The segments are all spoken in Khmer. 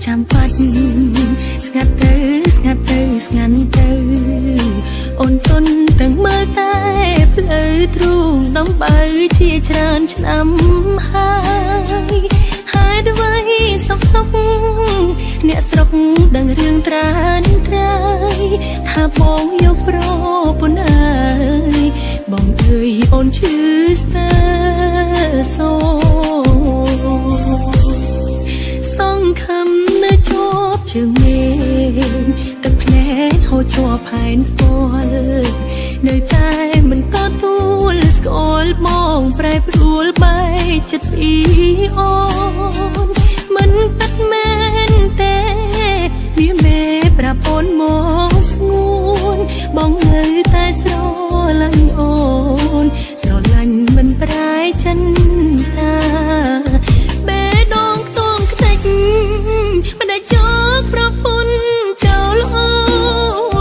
ចាំបាច់ស្ងាត់ទៅស្ងាត់ទៅស្ងាត់ទៅអូនទន់ទាំងមើលតែផ្លូវទ្រូងដំបៅជាច្រើនឆ្នាំហើយហេតុអ្វីសុខទុក្ខអ្នកស្រុកដឹងរឿងត្រានត្រើយថាបងយកប្រពន្ធអើយបងអើយអូនឈឺស្ទើសូសង្ឃឹមនៅជាប់ជើងមេឃទឹកភ្នែកហូរជាប់ផែនពលនៅតែមិនក៏ទួលស្គាល់បងប្រែប្រួលបែកចិត្តពីអូនមិនពិតមែនទេមានមេប្រាប់អូនមកស្ងួនបងនៅតែស្រឡាញ់អូនស្រឡាញ់មិនប្រែចិនតាបេះដូងខ្ទមខ្ទេចមិនដែលចោលប្រពន្ធចោលអូ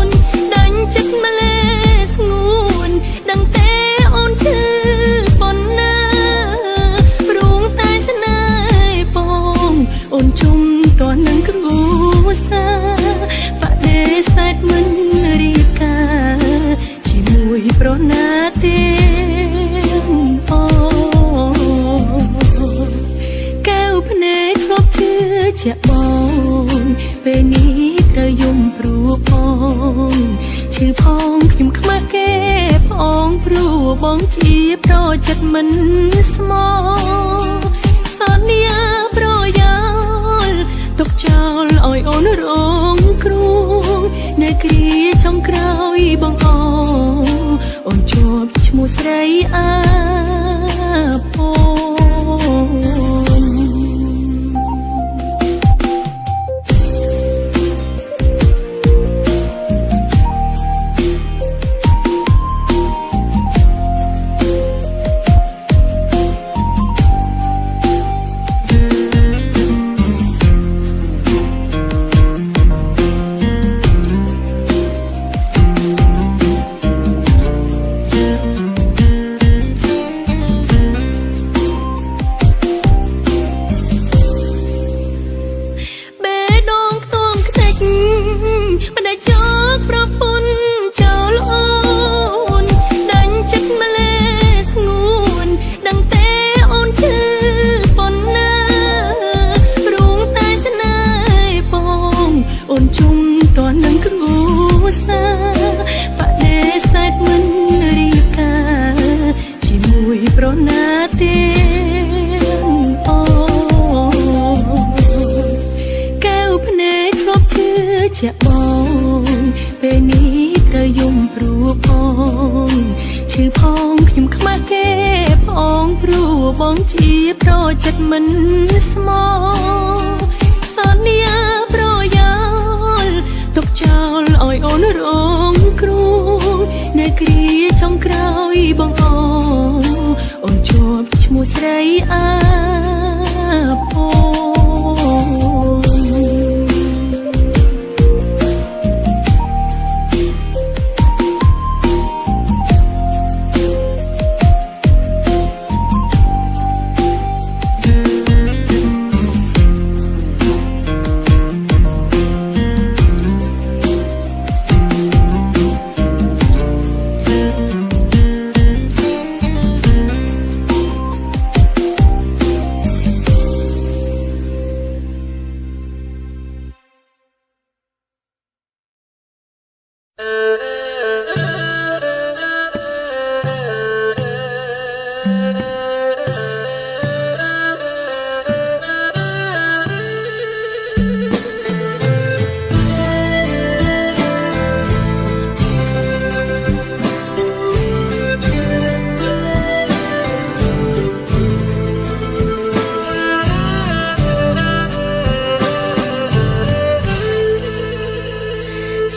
នដាញ់ចិត្តម្លេះស្ងួនដឹងទេអូនឈឺប៉ុណ្ណាព្រោះតែស្នេហ៍បងអូនជុំតនឹងគ្រួសារបដិសេធមិនរៀបការជាមួយប្រណាទេអូកែវភ្នែកធ្លាប់ជឿជាក់បងពេលនេះត្រូវយំព្រោះបងឈឺផងខ្ញុំខ្មាស់គេផងព្រោះបងជាប្រចិត្តមិនស្មោសន្យាប្រយោលទុកចោលឲ្យអូនរងគ្រោះនៅគ្រាចុងក្រោយបងអូអូនជាប់ឈ្មោះស្រីអាភូនបេះដូងខ្ទមខ្ទេចមិនដែលចោលប្រពន្ធចោលអូនដាញ់ចិត្តម្លេះស្ងួនដឹងទេអូនឈឺប៉ុណ្ណាព្រោះតែស្នេហ៍បងអូនជុំតនឹងគ្រួសារបដិសេធមិនរៀបការជាមួយប្រណាទេអូកែវភ្នែកធ្លាប់ជឿជាក់បងពេលនេះត្រូវយំព្រោះបងឈឺផងខ្ញុំខ្មាស់គេផងព្រោះបងជាប្រចិត្តមិនស្មោសន្យាប្រយោលទុកចោលឲ្យអូនរងគ្រោះនៅគ្រាចុងក្រោយបងអូអូនជាប់ឈ្មោះស្រីអាភូន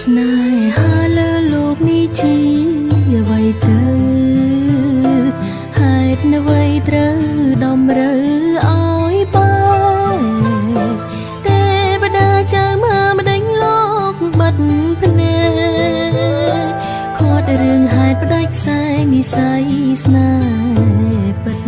ស្នេហាលើលោកនេះជាអ្វីទៅហេតុអ្វីត្រូវតម្រូវឲ្យបែកទេវតាចៅមកម្ដេញលោកបាត់ភ្នែកខាត់រឿងហេតុផ្ដាច់ខ្សែនិស័យស្នេហ៍ពិត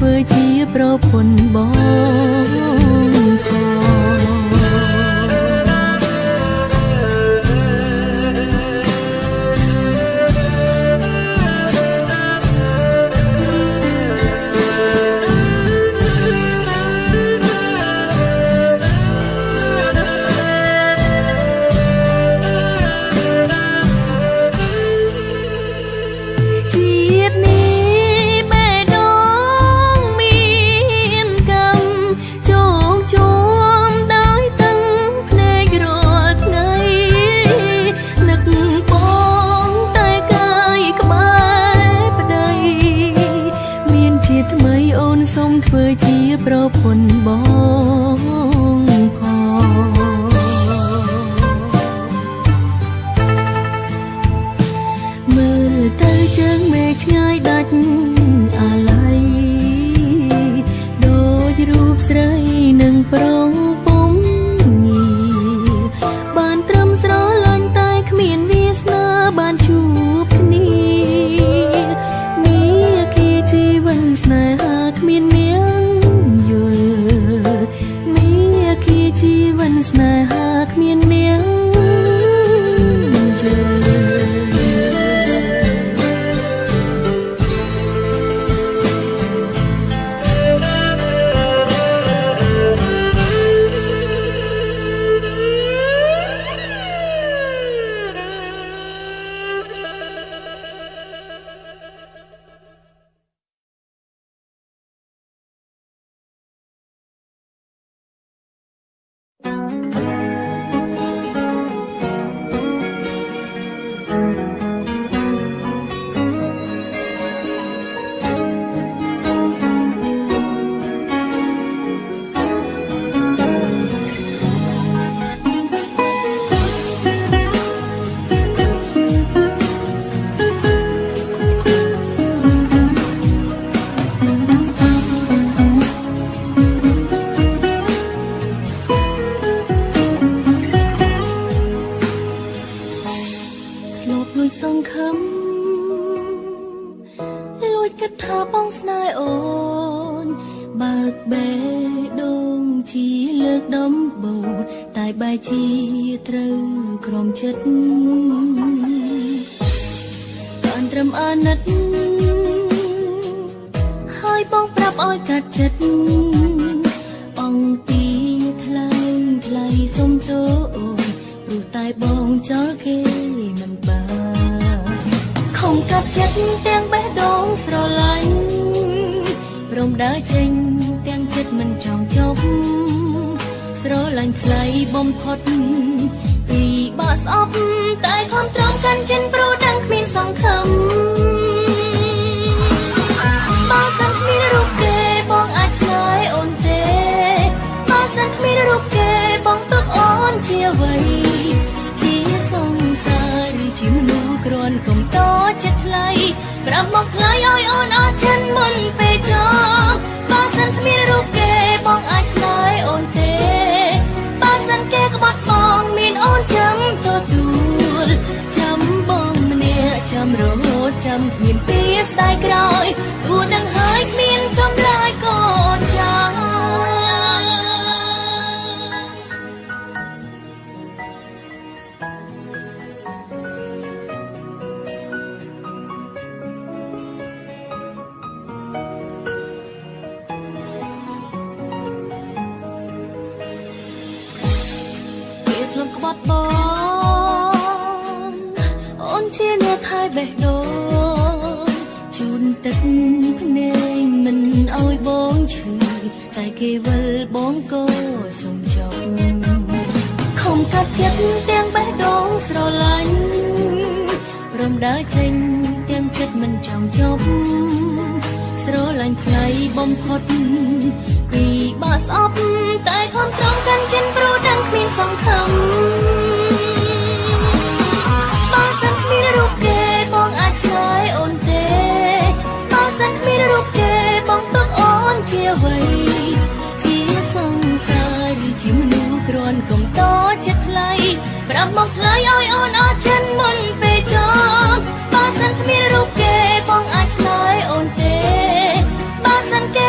ធ្វើជាប្រពន្ធបងផងជាតិនេះបេះដូងមានកម្មជោគជួមដោយទាំងភ្នែករាល់ថ្ងៃនឹកបងតែកាយក្បែរប្តីមានជាថ្មីអូនសូមធ្វើជាប្រពន្ធបងផងមើលទៅជើងមេឃឆ្ងាយដាច់អាល័យដូចរូបស្រីនឹងប្រងពុំងាបានត្រឹមស្រឡាញ់តែគ្មានវាសនាបានជួបគ្នាមានគេជីវិតស្នេហាគ្មាននាងយល់មានគេជីវិតស្នេហាគ្មាននាងយល់ សង្ឃឹមលួចគិតថាបងស្នេហ៍អូនបើកបេះដូងជាលើកដំបូងតែបែរជាត្រូវក្រំចិត្តបានត្រឹមអាណិតហើយបងប្រាប់ឲ្យកាត់ចិត្តអង្គពីថ្លែងថ្លៃសុំទោសអូនព្រោះតែបងចោលគេមិនបានខំកាត់ចិត្តទាំងបេះដូងស្រឡាញ់ព្រមដើរចេញទាំងចិត្តមិនចង់ចប់ស្រឡាញ់ថ្លៃបំផុតពីបាក់ស្អប់តែខំទ្រាំកាន់ចិនព្រោះដឹងគ្មានសង្ឃឹមបើសិនគ្មានរូបគេបងអាចស្នេហ៍អូនទេបើសិនគ្មានរូបគេបងទុកអូនជាអ្វីជាសង្សារឬជាមនុស្សគ្រាន់កុំតចិត្តថ្លៃប្រាប់មកថ្លៃឲ្យអូនអស់ចិនមុនពេលចប់បើសិនគ្មានរូបគេបងអាចស្នេហ៍អូនទេបើសិនគេក្បត់បងមានអូនចាំទទួលចាំបងម្នាក់ចាំរហូតចាំគ្មានពីស្ដាយក្រោយទោះដឹងហើយគ្មានចម្លើយក៏អូនចាំក្បត់បងអូនជាអ្នកថែបេះដូងជូនទឹកភ្នែកមិនឲ្យបងឈឺតែគេវិលបងក៏សុំចប់ខំកាត់ចិត្តទាំងបេះដូងស្រឡាញ់ព្រមដើរចេញទាំងចិត្តមិនចង់ចប់ស្រឡាញ់ថ្លៃបំផុតពីបាក់ស្អប់តែខំទ្រាំកាន់ចិនព្រោះដឹងគ្មានសង្ឃឹមបើសិនគ្មានរូបគេបងអាចស្នេហ៍អូនទេបើសិនគ្មានរូបគេបងទុកអូនជាអ្វីជាសង្សារឬជាមនុស្សគ្រាន់កុំតចិត្តថ្លៃប្រាប់មកថ្លៃឲ្យអូនអស់ចិនមុនពេលចប់បើសិនគ្មានរូបគេបងអាចស្នេហ៍អូនទេបើសិនគេ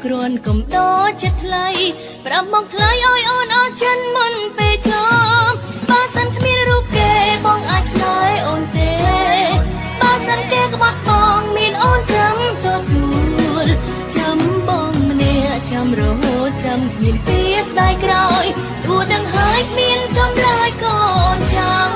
គ្រាន់កំដរចិត្តថ្លៃប្រាប់មកថ្លៃឲ្យអូនអស់ចិនមុនពេលចំបើសិនគ្មានរូបគេបងអាចស្នេហ៍អូនទេបើសិនគេក្បត់បងមានអូនចាំទទួលចាំបងម្នាក់ចាំរហូតចាំគ្មានពីស្ដាយក្រោយទោះដឹងហើយគ្មានចម្លើយក៏អូនចាំ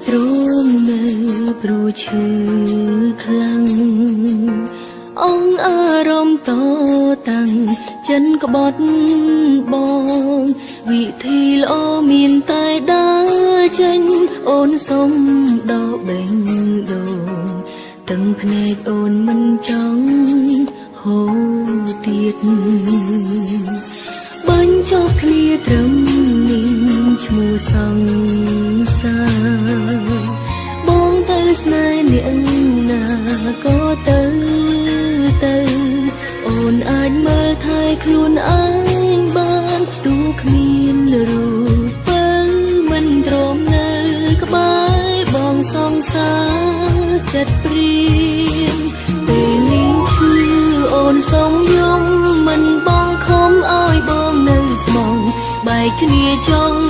ទ្រាំនៅព្រោះឈឺខ្លាំងអង្គអារម្មណ៍តតាំងចិនក្បត់បងវិធីល្អមានតែដើរចេញអូនសុំដកបេះដូងទាំងភ្នែកអូនមិនចង់ហូរទៀតបាញ់ចប់គ្នាត្រឹមនេះឈ្មោះសង្សារបងទៅស្នេហ៍អ្នកណាក៏ទៅទៅអូនអាចមើលថែខ្លួនឯងបានទោះគ្មានរូបពៅមិនទ្រាំនៅក្បែរបងសង្សារចិត្តព្រៀងពេលនេះឈឺអូនសុំយំមិនបងខំឲ្យបងនៅស្មងបែកគ្នាចង់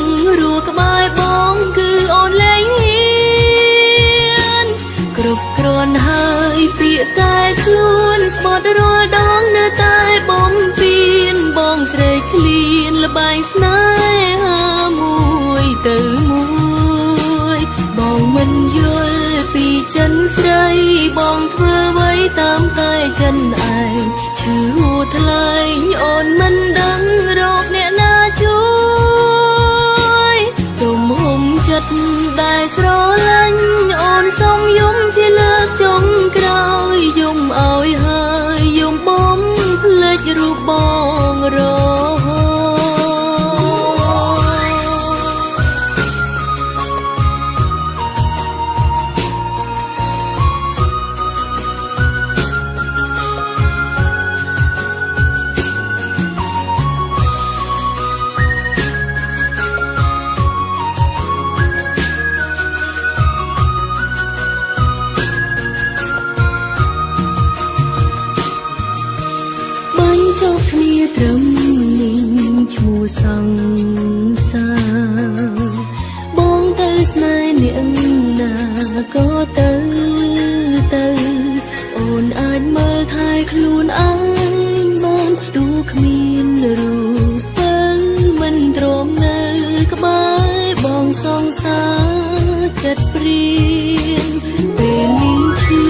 រួក្បែរបងគឺអូនលែងហ៊ានគ្រប់គ្រាន់ហើយពាក្យកែខ្លួនស្បត់រាល់ដងនៅតែបំពេញបងស្រែកឃ្លានលបែងស្នេហាមួយទៅមួយបងមិនយល់ពីចិនស្រីបងធ្វើអ្វីតាមតែចិនឯងឈឺហួថ្លែងអូនមិនដឹងរកអ្នកណាជួយទំហំចិត្តដែលស្រឡាញ់អូនសុំយំជាលើកចុងក្រោយយំឲ្យហើយយំបំភ្លេចរូបបងរហូតចប់គ្នាត្រឹមនេះឈ្មោះសង្សារបងទៅស្នេហ៍អ្នកណាក៏ទៅទៅអូនអាចមើលថែខ្លួនឯងបានទោះគ្មានរូបពៅមិនទ្រាំនៅក្បែរបងសង្សារចិត្តព្រៀងពេលនេះឈឺ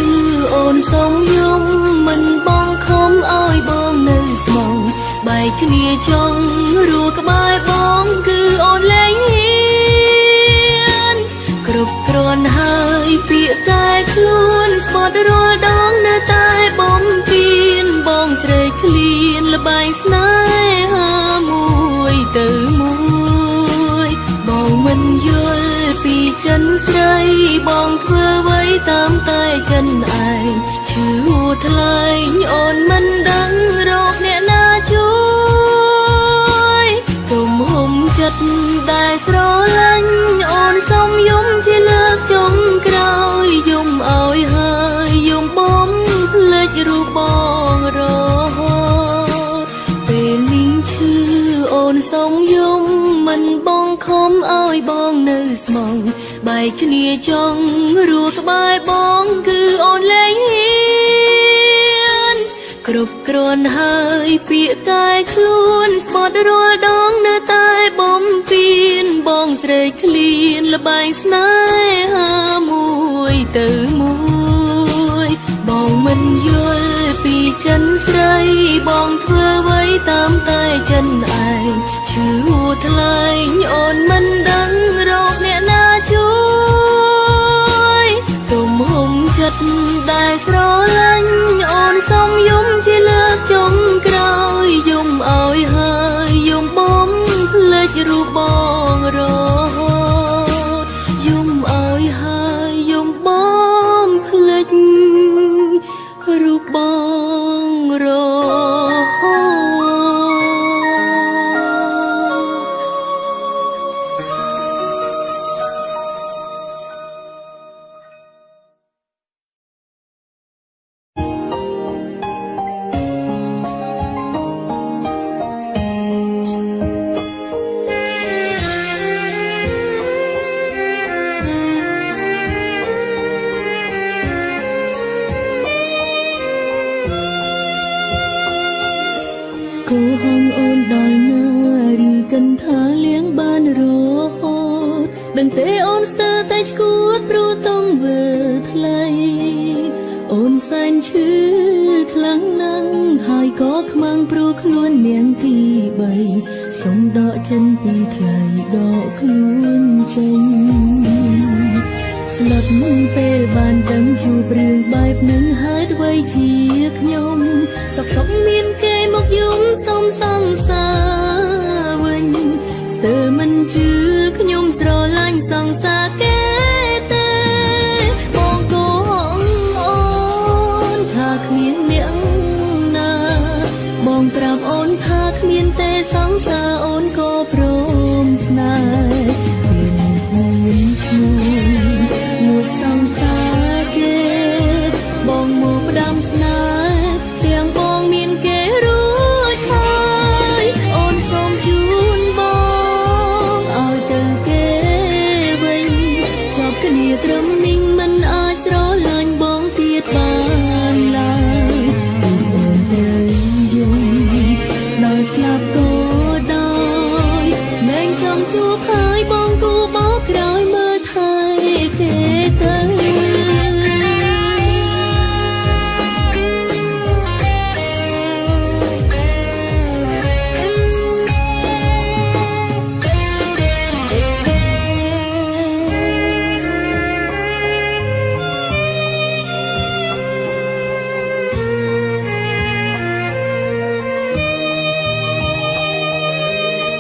អូនសុំយំមិនបងខំឲ្យបងនៅស្មងបែកគ្នាចង់រួក្បែរបងគឺអូនលែងហ៊ានគ្រប់គ្រាន់ហើយពាក្យកែខ្លួនស្បត់រាល់ដងនៅតែបំពេញបងស្រែកឃ្លានលបែងស្នេហាមួយទៅមួយបងមិនយល់ពីចិនស្រីបងធ្វើអ្វីតាមតែចិនឯងឈឺហួថ្លែងអូនមិនដឹងរកអ្នកណាជួយទំហំចិត្តដែលស្រឡាញ់អូនសុំយំជាលើកចុងក្រោយយំឲ្យហើយយំបំភ្លេចរូបបងរហូតពេលនេះឈឺអូនសុំយំមិនបងខំឲ្យបងនៅស្មងបែកគ្នាចង់រួក្បែរបងគឺអូនលែងហ៊ាន គ្រប់គ្រាន់ហើយពាក្យកែខ្លួនស្បត់រាល់ដងនៅតែបំពេញបងស្រែកឃ្លានលបែងស្នេហាមួយទៅមួយបងមិនយល់ពីចិនស្រីបងធ្វើអ្វីតាមតែចិនឯងឈឺហួថ្លែងអូនមិនដឹងរកអ្នកណាជួយទុំហុំចិត្តដែលស្រឡាញ់អូនសុំយំជាលើកចុងក្រោយយំឲ្យហើយយំបំភ្លេចរូបបងរហូតយំឲ្យហើយយំបំភ្លេចរូបបងរហូតគូហងអូនដល់ណាឬកិនថាលៀងបានរហូតដឹងទេអូនស្ទើរតែឈួតព្រោះតងវើថ្លៃអូនសែនឈឺខ្លាំងណាស់ហើយក៏ខ្មាំងព្រោះខ្លួននាងទី3សុំដកចិនពីថ្លៃដកខ្លួនចេញស្លុតពេលបានដឹងជួបរឿងបែបនឹងហេតុអ្វីជាខ្ញុំសុកសុកមានគេមកយំសុំសង្សារវិញស្ទើរមិនជឿខ្ញុំស្រឡាញ់សង្សារគេទេបងកូនអូនថាគ្មានអ្នកណាបងប្រាប់អូនថាគ្មានទេសង្សារអូនក៏ព្រមស្នេហ៍ពេលនេះមានឈ្មោះលួចសង្សារគេបងមកផ្ដាំស្នេហ៍ទាំងបងមានគេរួចហើយអូនសូមជូនបងឲ្យទៅគេវិញចប់គ្នាត្រឹមនេះមិនអាចស្រឡាញ់បងទៀតបានឡើយអូនត្រូវយំដល់ស្លាប់ក៏ដោយលែងចង់ជួបហើយបងគូបោកក្រោយមើលថែគេទៅ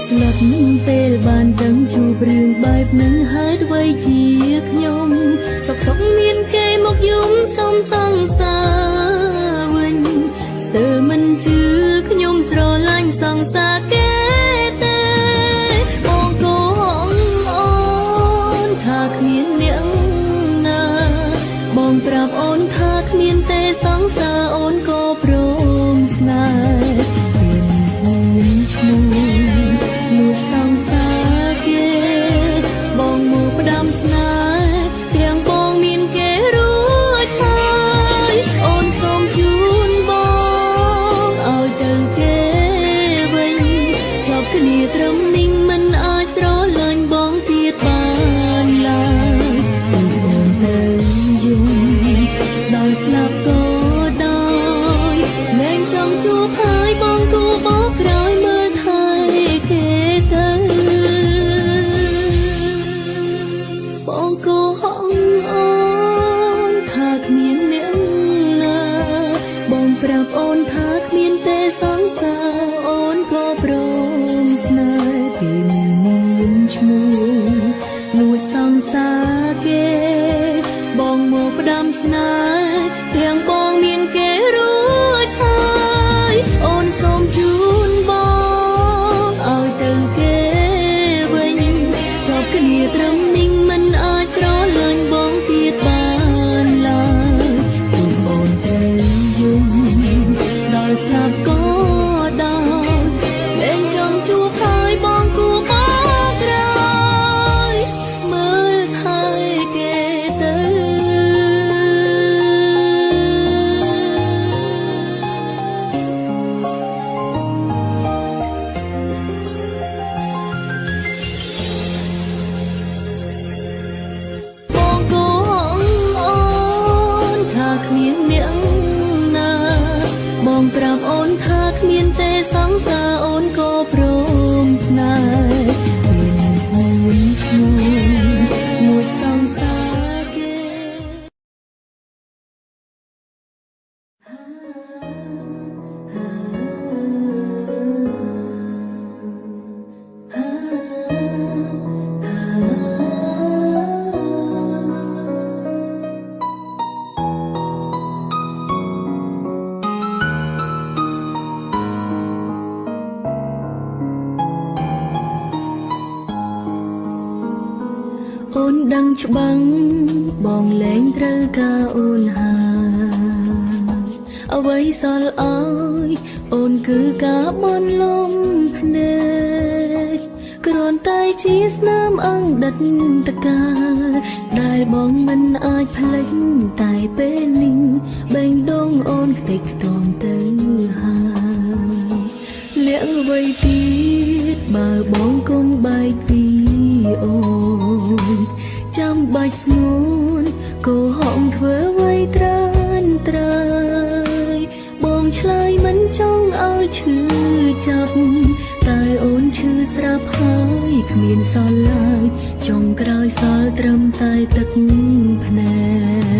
ស្លុតពេលបានដឹងជួបរឿងបែបនឹងហេតុអ្វីជាខ្ញុំសុកសុកមានគេមកយំសុំសង្សារវិញស្ទើរមិនជឿខ្ញុំស្រឡាញ់សង្សារគេទេបងកូនអូនថាគ្មានអ្នកណាបងប្រាប់អូនថាគ្មានទេសង្សារអូនក៏ព្រមស្នេហ៍ពេលនេះមានឈ្មោះលួចសង្សារគេបងមកផ្ដាំស្នេហ៍ទាំងបងមានគេរួចហើយអូនសូមជូនបងឲ្យទៅគេវិញចប់គ្នាត្រឹមនេះមិនអាចស្រឡាញ់បងទៀតបានឡើយអូនទៅយំដល់ស្លាប់ក៏ដោយលែងចង់ជួបហើយបងគូបោកក្រោយមើលថែគេទៅបងកូហងអូនថាគ្មានអ្នកណាបងប្រាប់អូនថាគ្មានទេសង្សារអូនក៏ព្រមស្នេហ៍ពីមានឈ្មោះលួចសង្សារគេបងមកផ្ដាំស្នេហ៍ទាំងបងមានគេរួចហើយអូនសូមជូនបងឲ្យទៅគេវិញចប់គ្នាត្រឹមនេះមិនអាចស្រឡាញ់បងទៀតបានឡើយព្រោះអូនត្រូវយំដល់ស្លាប់ក៏ដោយលែងចង់ជួបហើយបងគួបោកក្រោយមើលថែគេទៅ ង្សារអូនក៏ព្រមស្នេហ៍ពេលនេះមានឈ្មោះមួយសង្សារគេ អូនដឹងច្បាំងបងលែងត្រូវការអូនហើយអ្វីសល់អើយអូនគឺការបនលំភ្នែកគ្រាន់តែជាស្នាមអង្គដិតតកាលដែលបងមិនអាចភ្លេចតែពេលនេះបេងដងអូនខ្ទេចខ្ទាំទៅហើយលាក់អ្វីទៀតបើបងគង់បែកពីអូនចាំបាច់ស្ងួនកោហកធ្វើអ្វីត្រានត្រើយបងឆ្លើយមិនចង់ឲ្យឈឺចាប់តែអូនឈឺស្រាប់ហើយគ្មានសល់ឡើយចុងក្រោយសល់ត្រឹមតែទឹកភ្នែ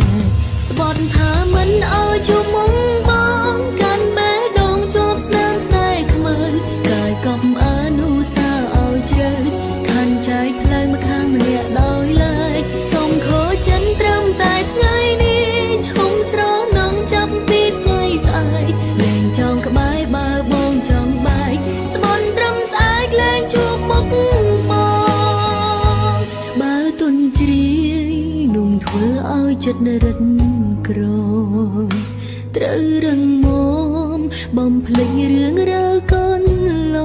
កស្បត់ថាមិនឲ្យជួបមុំបងកាន់បេះដូងជាប់ស្នាមស្នេហ៍ខ្មៅកាយកប់អនុសាឲ្យជ្រៅខាន់ចែកផ្លូវមកខាងម្នាក់ដោយឡើយសូមខចិនត្រឹមតែថ្ងៃនេះឈុំស្រណងចាប់ពីថ្ងៃស្អែកលែងចង់ក្បែរបើបងចង់បាយស្បន់ត្រឹមស្អែកលែងជួបមុខបងបើទុនជ្រាយนุ่มធ្វើឲ្យចិត្តរឹតក្រមត្រូវរឹងមាំបំភ្លេចរឿងរ៉ាវកន្ល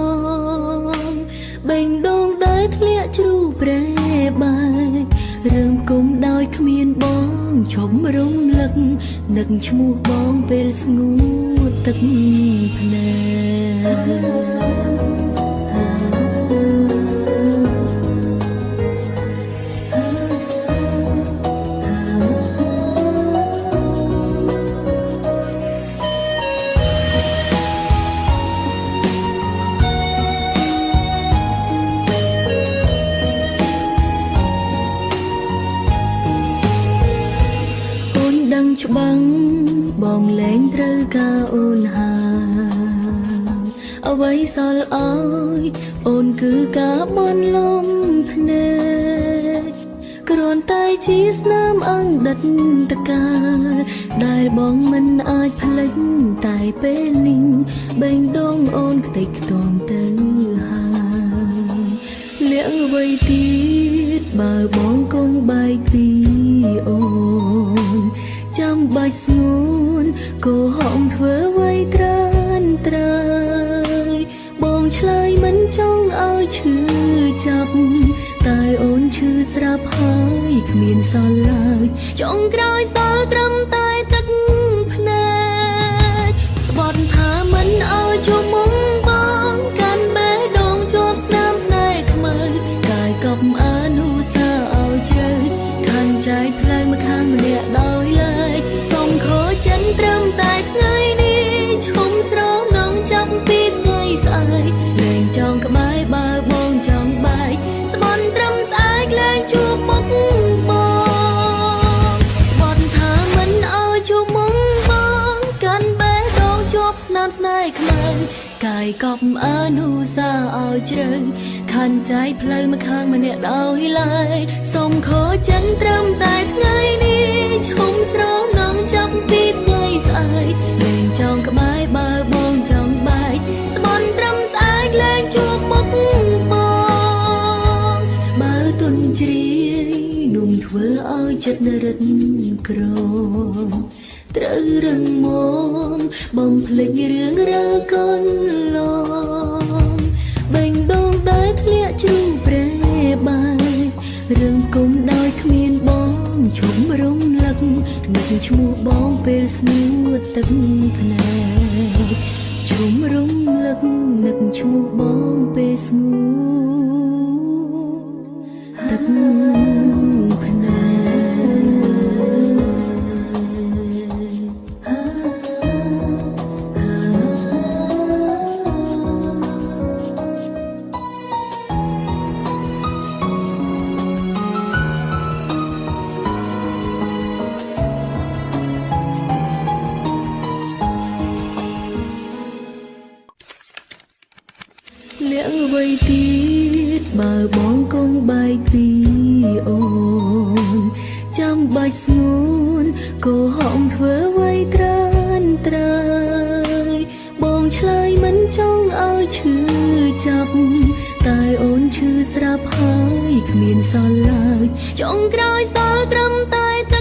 ងបេងដូងដែលធ្លាក់ជ្រូប្រែបែករឿងគុំដោយគ្មានបងឈប់រំលឹកនឹកឈ្មោះបងពេលស្ងួតទឹកភ្នែកច្បាំងបងលែងត្រូវការអូនហើយអ្វីសល់អើយអូនគឺការបនលំភ្នែកគ្រាន់តែជាស្នាមអង្គដិតតកាលដែលបងមិនអាចភ្លេចតែពេលនេះបេងដូងអូនខ្ទេចខ្ទាំទៅហើយលាក់អ្វីទៀតបើបងគង់បែកពីអូនចាំបាច់ស្ងួនកោហកធ្វើអ្វីត្រានត្រើយបងឆ្លើយមិនចង់ឲ្យឈឺចាប់តែអូនឈឺស្រាប់ហើយគ្មានសល់ឡើយចុងក្រោយសល់ត្រឹមតែទឹកភ្នែកស្បត់ថាមិនឲ្យជួបមុំបងកាន់បេះដូងជាប់ស្នាមស្នេហ៍ខ្មៅកាយកប់អនុសាឲ្យជ្រៅខាន់ចែកផ្លូវមកខាងម្នាក់ដោយឡើយសូមខចិនត្រឹមតែថ្ងៃនេះឈុំស្រណងចាប់ពីថ្ងៃស្អែកលែងចង់ក្បែរបើបងចង់បាយស្បន់ត្រឹមស្អែកលែងជួបមុខបងស្បន់ថាមិនឲ្យជួបមុខបងកាន់បេះដូងជាប់ស្នាមស្នេហ៍ខ្មៅកាយកប់អនុសាឲ្យជ្រៅខាន់ចែកផ្លូវមកខាងម្នាក់ដោយឡើយសូមខចិនត្រឹមតែថ្ងៃនេះឈុំស្រណងចាប់ពីថ្ងៃស្អែកលែងចង់ក្បែរបើបងចង់បាយស្បន់ត្រឹមស្អែកលែងជួបមុខបងបើទុនជ្រាយนุ่มធ្វើឲ្យចិត្តរឹតក្រមត្រូវរឹងមាំបំភ្លេចរឿងរ៉ាវកន្លងបេងដូងដែលធ្លាក់ជ្រូប្រែបែករឿងគុំដោយគ្មានបងឈប់រំលឹកនឹកឈ្មោះបងពេលស្ងួតទឹកភ្នែកឈប់រំលឹកនឹកឈ្មោះបងពេលស្ងួតទឹកភ្នែក លាក់អ្វីទៀតបើបងគង់បែកពីអូនចាំបាច់ស្ងួនក៏ហំធ្វើអ្វីត្រានត្រើយបងឆ្លើយមិនចង់ឲ្យឈឺចាប់តែអូនឈឺស្រាប់ហើយគ្មានសល់ឡើយចុងក្រោយសល់ត្រឹមតែទឹក